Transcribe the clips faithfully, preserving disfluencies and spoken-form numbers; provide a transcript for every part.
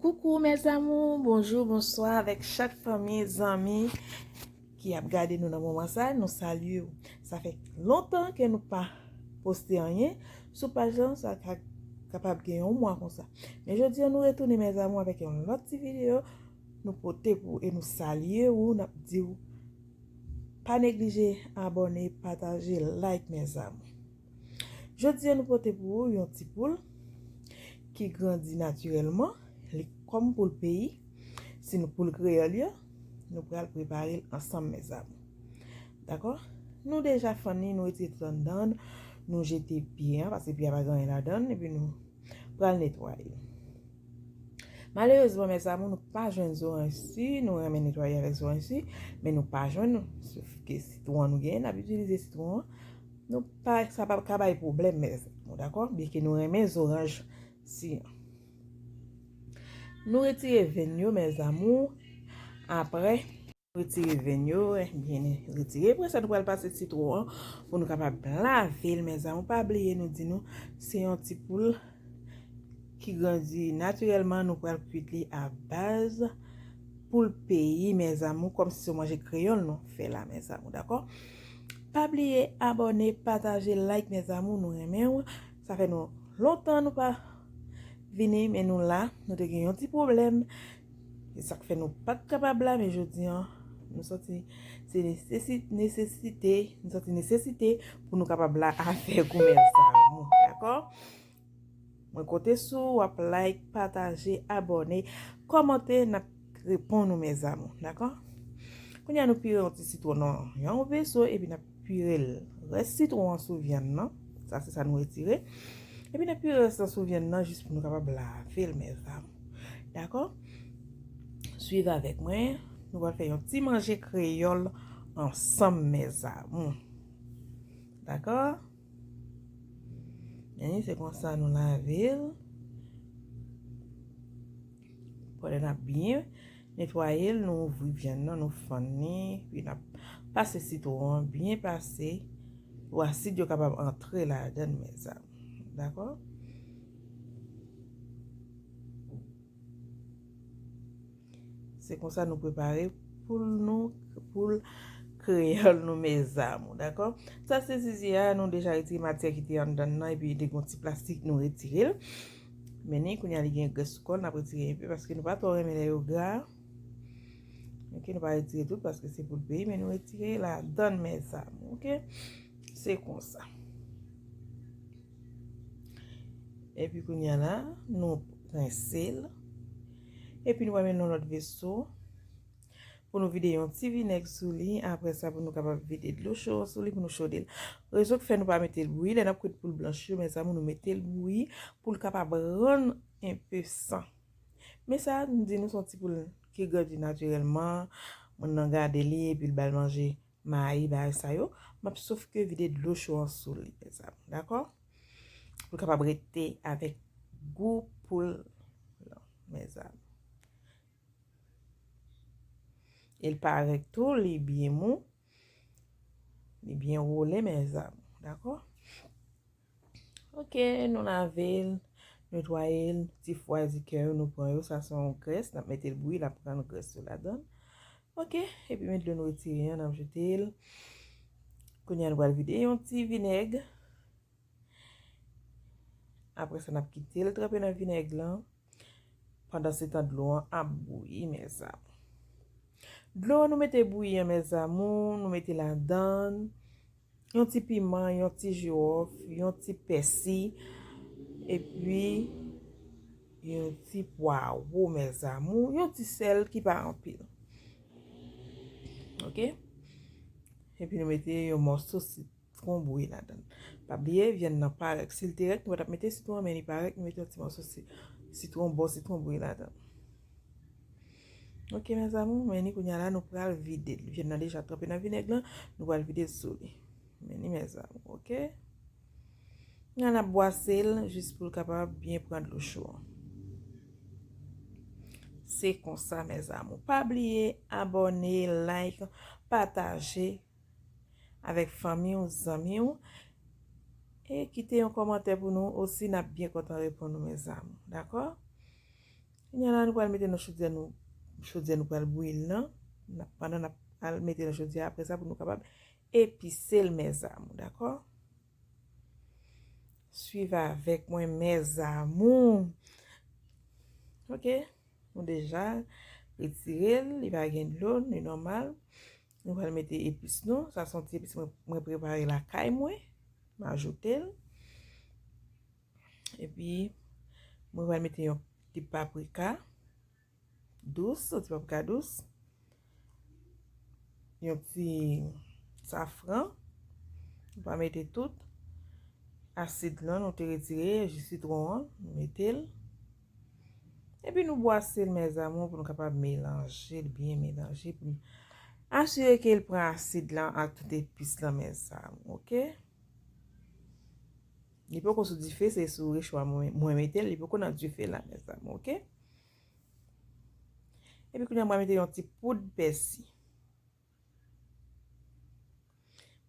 Coucou mes amours, bonjou, bonswa avèk chak fanmi, zanmi ki ap gade nou nan moman sa, nou salye w. Sa fè lontan ke nou pa poste anyen sou paj lan, sa ka kapab gen yon mwa konsa. Men jodi a nou retounen mes amours avèk yon lòt ti videyo nou pote pou ou e nou salye w, n ap di w pa neglije abòne, pataje, like mes amours. Jodi a nou pote pou ou yon ti poul ki grandi natirèlman, li kòm poul peyi. Si nou poul kreyòl yo, nou pral prepare l ansanm mes amours. Dakò? Nou deja fann li, nou retire tout anndan, nou jete pye a, paske pye a pa gen anyen ladan l, epi nou pral netwaye l. Malerezman mes amours, nou pa jwenn zoranj si, nou renmen netwaye avèk zoranj si, men nou pa jwenn, sòf ke sitwon an nou genyen, n ap itilize sitwon an. Nou pa, sa pa ka bay pwoblèm mes amours, dakò? Byenke nou renmen zoranj si an. Nou retire venn yo mes amours. Apre, nou retire venn yo, byen retire. Apre sa, nou pral pase sitwon an pou nou kapab lave l mes amours. Pa bliye nou di nou, se yon ti poul ki grandi natirèlman, nou pral kwit li a baz poul peyi mes amours, kòmsi se manje kreyòl nou fè la mes amours, dakò? Pa bliye abòne, pataje, like mes amours, nou renmen w. Sa fè nou lontan nou pa vini, men nou la, nou te gen yon ti pwoblèm. E sa k fè nou pa t kapab la, men jodi a, nou santi se nesesi-, nesesite, nou santi nesesite pou nou kapab la avèk ou mes amours, dakò? Mwen konte sou w ap like, pataje, abòne, kòmante, n ap reponn ou mes amours, dakò? Kounye a nou pire yon ti sitwon nan yon veso, epi n ap pire l. Rès sitwon an sou vyann nan, sa se sa nou retire. Epi n ap pire rès lan sou vyann nan jis pou nou kapab lave l mes amours. Dakò? Swiv avèk mwen, nou pral fè yon ti manje kreyòl ansanm mes amours. Dakò? Men se konsa nou lave l. Pandan n ap byen netwaye l, nou ouvri vyann nan, nou fann li, epi n ap pase sitwon an byen pase pou asid yo kapab antre ladan l mes amours. Dakò? Se konsa nou prepare poul nou, poul kreyòl nou mes amours, dakò? Sa se zizi a, nou deja retire matyè ki te anndan nan, epi te gon ti plastik nou retire l. Men ni kounye a li gen grès sou kò l, n ap retire enpe paske nou pa twò renmen lè yo gra. Oke, nou pa retire tout paske se poul peyi, men nou retire ladan l mes amours, oke? Se konsa. Epi kounye a la, nou rense l. Epi nou pral met nan lòt veso pou nou vide yon ti vinèg sou li. Apre sa, pou nou kapab vide dlo cho sou li, pou nou chode l. Rezon k fè nou pa mete l bouyi, lè n ap kwit poul blanch yo, mes amours, nou mete l bouyi pou l kapab rann enpe san. Men sa, m di nou se yon ti poul ki grandi natirèlman. Moun nan gade li, epi l ba l manje mayi, bagay sa yo. M ap sòf ke vide dlo cho an sou li, mes amours, dakò? Pou l kapab rete avèk gou poul lan, mes amours. E l parèt tou, li byen mou. Li byen wole, mes amours, dakò? Oke, nou lave l, netwaye l, ti fwa di kè yo, nou pran yo, sa se yon grès, n ap mete l bouyi, l ap pran grès yo ladan l. Oke, epi men dlo nou retire an, n ap jete l. Kounye a nou pral vide yon ti vinèg. Apre sa, n ap kite l tranpe nan vinèg lan. Pandansetan, dlo an ap bouyi, mes amours. Dlo an nou mete bouyi an, mes amours, nou mete ladan l yon ti piman, yon ti jiwòf, yon ti pèsi, epi yon ti pwawo, mes amours, yon ti sèl ki pa anpil. Oke? Epi nou mete yon mòso sitwon bouyi ladan l. Pa bliye, vyann nan pa rèk. Si l te rèk, nou pa t ap mete sitwon an, men li pa rèk, nou mete yon ti mòso si-, sitwon, bon sitwon bouyi ladan l. Oke, mes amours, men ni kounye a la, nou pral vide l. Vyann nan deja tranpe nan vinèg lan, nou pral vide l sou li. Men ni, mes amours, oke? Kounye a n ap bwase l jis pou l kapab byen pran dlo cho an. Se konsa, mes amours. Pa bliye abòne, like, pataje avèk fanmi w, zanmi w. E kite yon kòmantè pou nou osi, n ap byen kontan reponn ou, mes amours. Dakò? Kounye a la, nou pral mete nan chodyè nou, chodyè nou pral bouyi l nan. N ap, pandan n ap al mete nan chodyè, apre sa, pou nou kapab epise l, mes amours, dakò? Swiv avèk mwen, mes amours. Ok, nou deja retire l, li pa gen dlo, li nòmal. Nou pral mete epis nou. Sa se yon ti epis mwen, mwen prepare lakay mwen. M ajoute l. Epi, mwen pral mete yon ti paprika dous, yon ti paprika dous. Yon ti safran. Nou pa mete tout. Asid lan, nou te retire, ji sitwon an, nou mete l. Epi nou bwase l, mes amours, pou nou kapab melanje l, byen melanje, pou nou asire ke l pran asid lan ak tout epis lan, mes amours, ok? Li poko sou dife, se sou recho a mwen, mwen mete l, li poko nan dife la, mes amours, ok? Epi kounye a, mwen mete yon ti poud pèsi.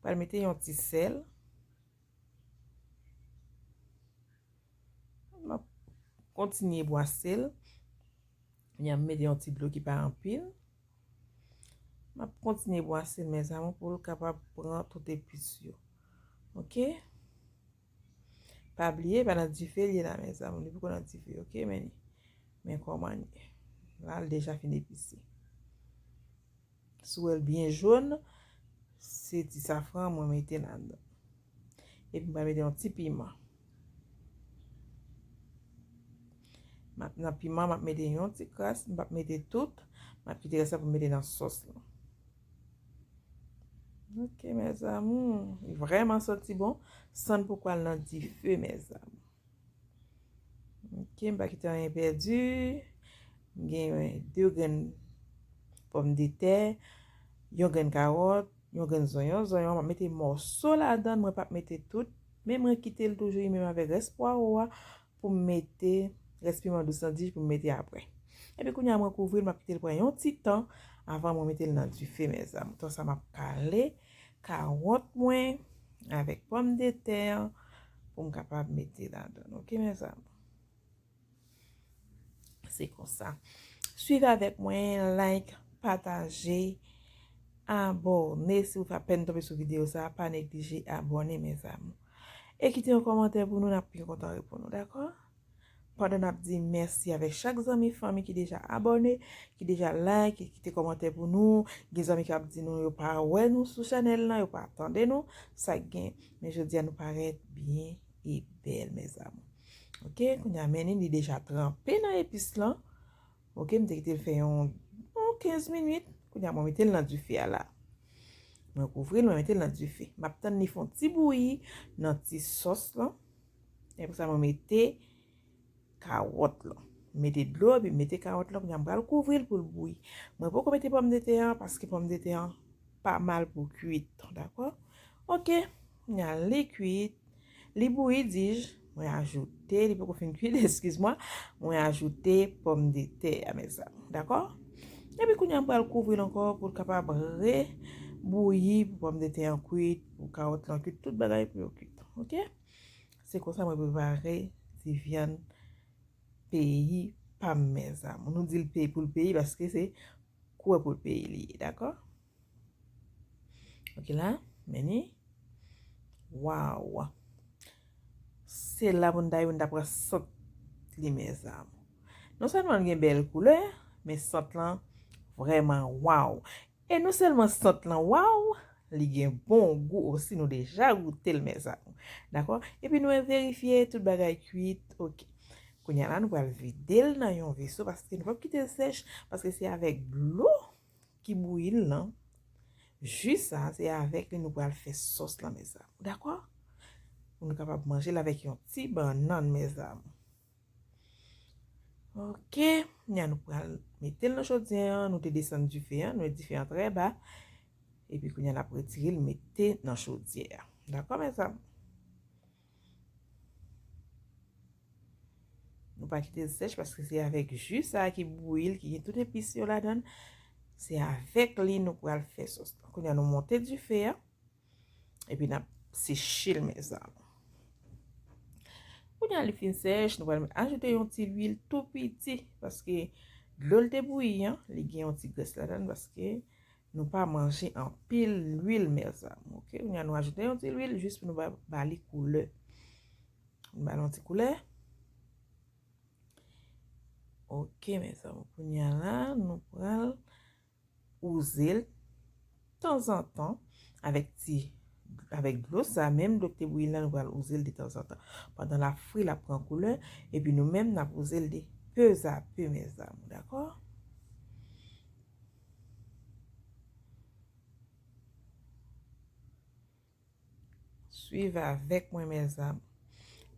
Pral mete yon ti sèl. M ap kontinye bwase l. Kounye a, m mete yon ti dlo ki pa anpil. M ap kontinye bwase l, mes amours, pou l kapab pran tout epis yo. Ok? Pa bliye, pa nan dife l ye la, mes amours. Li poko nan dife, ok? Men, men kòman l ye. La, l deja fin epise. Si w wè l byen jòn, se ti safran mwen mete ladan. Epi m pral mete yon ti piman. M ap, nan piman, m ap mete yon ti kras, m p ap mete tout. M ap kite rès la pou m mete nan sòs lan. Ok, mes amours. Li vrèman santi bon. San n poko al nan dife, mes amours. Ok, m pa kite anyen pèdi. M gen de grenn pòmdetè, yon grenn kawòt, yon grenn zonyon. Zonyon an, m ap mete mòso ladan l, mwen p ap mete tout. Men mwen kite l toujou li menm avèk rès pwawo a pou m mete, rès piman dous lan di pou m mete apre. Epi kounye a mwen kouvri l, m ap kite l pran yon ti tan avan mwen mete l nan dife, mes amours. Tan sa m ap kale kawòt mwen avèk pòmdetè an pou m kapab mete ladan l. Ok, mes amours? Se konsa. Swiv avèk mwen, like, pataje, abòne. Si w fè apèn tonbe sou videyo sa, pa neglije abòne, mes amours. E kite yon kòmantè pou nou, n ap byen kontan reponn ou, dakò? Pandan n ap di mèsi avèk chak zanmi, fanmi ki deja abòne, ki deja like, ki kite kòmantè pou nou, gen zanmi k ap di nou yo pa wè nou sou chanèl lan, yo pa tande nou, sa k gen. Men jodi a nou parèt byen e bèl, mes amours. Ok, kounye a men li, li deja tranpe nan epis lan. Ok, m te kite l fè yon, yon kenz minit. Kounye a mwen mete l nan dife a la. Mwen kouvri l, mwen mete l nan dife. M ap tann li fè yon ti bouyi nan ti sòs lan. Epi sa mwen mete kawòt lan. Mete dlo, epi mete kawòt lan, kounye a m pral kouvri l pou l bouyi. Mwen poko mete pòmdetè an, paske pòmdetè an pa mal pou kwit, dakò? Ok, kounye a li kwit, li bouyi, dij, mwen ajoute, li poko fin kwit, eskiz mwen, mwen ajoute pòmdetè a, mes amours, dakò? Epi kounye a m pral kouvri l ankò pou l kapab rebouyi, pou pòmdetè an kwit, pou kawòt lan kwit, tout bagay pou yo kwit, ok? Se konsa mwen prepare ti vyann peyi pa m, mes amours. Nou di l peyi pou l peyi paske se kwè pou l peyi li ye, dakò? Ok la, men ni. Waw! Se la pou n ta rive n ta pran sant li, mes amours. Non sèlman l gen bèl koulè, men sant lan vrèman waw. E non sèlman sant lan waw, li gen bon gou osi, nou deja goute l, mes amours. Dakò? Epi nou verifye tout bagay kwit, ok. Kounye a la, nou pral vide l nan yon veso, paske nou p ap kite l sèch, paske se avèk dlo ki bouyi l lan, ji sa, se avèk li nou pral fè sòs lan, mes amours. Dakò? Pou nou kapab manje l avèk yon ti bannann, mes amours. Ok, kounye a nou pral mete l nan chodyè an, nou te desann dife an, nou met dife an trè ba. Epi kounye a n ap retire l, mete nan chodyè a. Dakò, mes amours? Nou pa kite l sèch paske se avèk ji sa a ki bouyi l, ki gen tout epis yo ladan l. Se avèk li nou pral fè sòs lan. Kounye a nou monte dife a. Epi n ap seche l, mes amours. Kounye a li fin sèch, nou pral ajoute yon ti lwil tou piti, paske dlo l te bouyi an, li gen yon ti grès ladan l, paske nou pa manje anpil lwil, mezanmi. Ok, kounye a nou ajoute yon ti lwil jis pou nou ba, ba li koulè. Nou ba l yon ti koulè. Ok, mezanmi, kounye a la, nou pral wouze l tanzantan avèk ti, avèk dlo sa, menm dlo ki te bouyi la, nou pral wouze l de tanzantan. Pandan l ap fri, l ap pran koulè, epi nou menm, n ap wouze l de peu à peu, mezanmi, dakò? Swiv avèk mwen, mezanmi.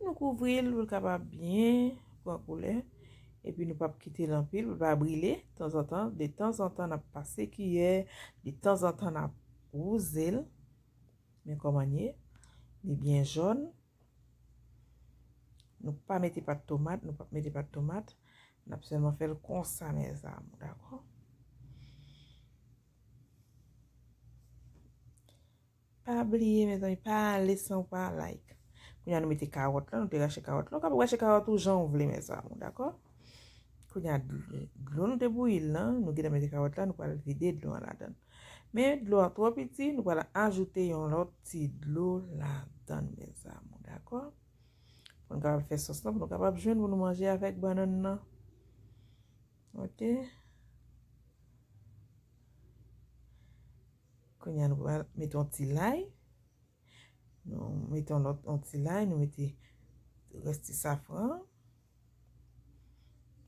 Nou kouvri l pou l kapab byen pran koulè. Epi nou p ap kite l anpil, pou l pa brile. Tanzantan, de tanzantan, n ap pase kiyè. De tanzantan, n ap wouze l. Men kòman l ye. Li byen jòn. Nou pa mete pat tomat, nou p ap mete pat tomat. N ap sèlman fè l konsa, mezanmi, dakò? Pa bliye, mezanmi, pa ale san w pa like. Kounye a nou mete kawòt la, nou te rache kawòt la. Ou kapab rache kawòt ou jan w vle, mezanmi, dakò? Kounye a dl-, dlo nou te bouyi l lan, nou gentan mete kawòt la, nou pral vide dlo an ladan l. Men dlo a twò piti, nou pral ajoute yon lòt ti dlo ladan l, mezanmi, dakò? Pou nou kapab fè sòs lan, pou nou kapab jwenn pou nou manje avèk bannann nan. Ok. Kounye a nou pral mete yon ti lay. Nou mete yon lòt, yon ti lay, nou mete rès ti safran.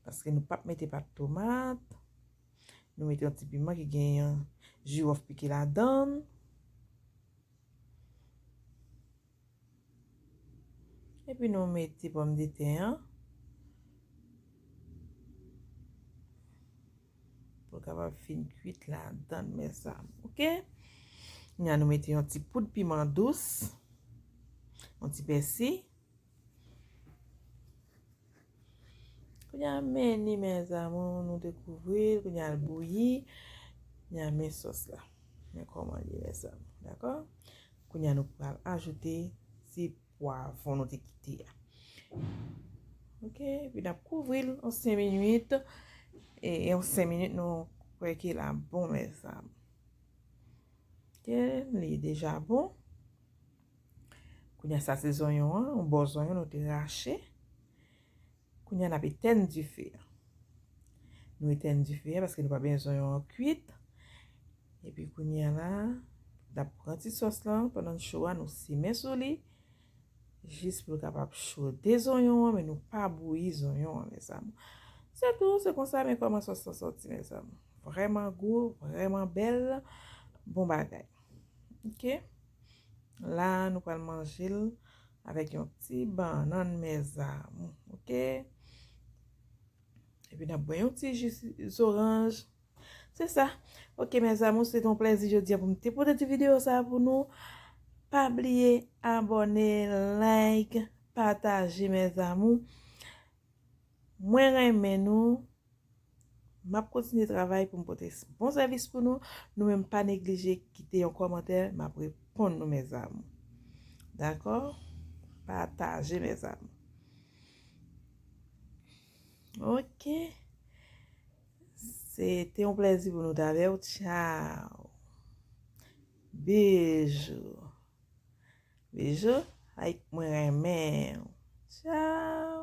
Paske nou p ap mete pat tomat. Nou mete yon ti piman ki gen jiwòf pike ladan l. Epi nou mete pòmdetè an. Pou l kapab fin kuit ladan l, mezanmi. Ok? Kounye a nou mete yon ti poud piman dous. Yon ti pèsi. Kounye a men li, mezanmi, nou te kouvri l, kounye a l bouyi. Kounye a men sòs la. Men kòman l ye, mezanmi. Dakò? Kounye a nou pral ajoute ti pwavwon nou te kite a. Ok, epi n ap kouvri l yon senk minit. E yon senk minit nou kwè ke l ap bon, mezanmi. Ok, li deja bon. Kounye a sa se zonyon an, yon bò zonyon nou te rache. Kounye a n ap etèn dife a. Nou etèn dife a paske nou pa bezwen zonyon an kuit. Epi kounye a la, n ap pran ti sòs lan, pandan l cho a, nou simen sou li. Jis pou l kapab chode zonyon an, men nou pa bouyi zonyon an, mezanmi. Se tou, se konsa, men kòman sòs lan sòti, mezanmi. Vrèman gou, vrèman bèl, bon bagay. Ok? La, nou pral manje l avèk yon ti bannann, mezanmi. Ok? Epi n ap bwè yon ti ji zoranj. Se sa. Ok, mezanmi, se te yon plèzi jodi a pou m te pote ti videyo sa a pou nou. Pa bliye abòne, like, pataje, mezanmi. Mwen renmen nou. M ap kontinye travay pou m pote s-, bon sèvis pou nou. Nou menm pa neglije kite yon kòmantè, m ap reponn nou, mezanmi. Dakò? Pataje, mezanmi. Ok. Se te yon plèzi pou nou t avè w. Tchao. Bijou. Bijou. Ay, mwen renmen w. Tchao.